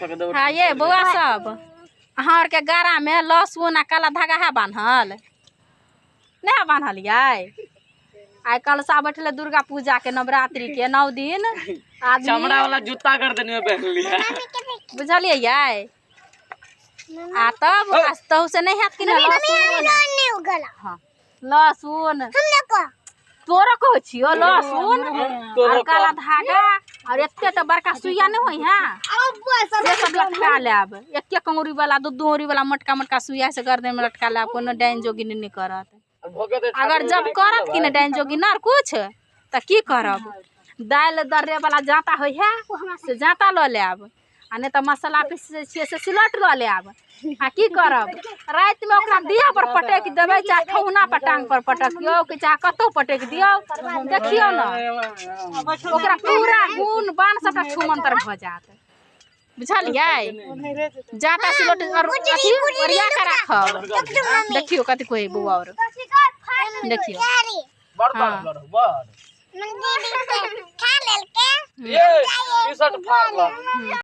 हाँ ये बौआ सब अहाँ आरके गारामे लहसुन आ काला धागा है बान्हल? नहि बान्हल यै? आइ कलशा बैठले दुर्गा पूजा के नवरात्रि के 9 दिन आदमी चमड़ा वाला जूता गर्दन में पहन लिया। बुझलियै यै? आ तब तहु से नहीं हैत कि ना लहसुन? हाँ लहसुन तोरा कहै छियौ लहसुन और काला धागा और एते तऽ बड़का सुइया नहीं होई है से सब लटका लेब। एक एक अंगुरी वाला दू दू अंगुरी वाला मोटका मोटका सुइया से गर्दन में लटका लेब। कोनो डाइन जोगिन नहीं करत। अगर जब करत कि नहीं डाइन जोगिन और कुछ तऽ की करब? दालि दर्रे वाला जाँता होइ है से जाँता लऽ लेब आ नहीं तऽ मसाला पीसै छियै से सिलौट लऽ लेब। आ की करब? रातिमे ओकरा देह पर पटकि देबै, चाहे ठेहुना पर टांग पर पटकियौ कि चाहे कतहु पटकि दियौ, देखियौ ने ओकरा पूरा गुण बाण सबटा छूमंतर भऽ जायत। बुझलियै? जाँता सिलौट और अथी ओरिया के राखब। देखियौ कथी कहै बौआ और देखियौ। हाँ। ये टी-शर्ट फाड़ लो।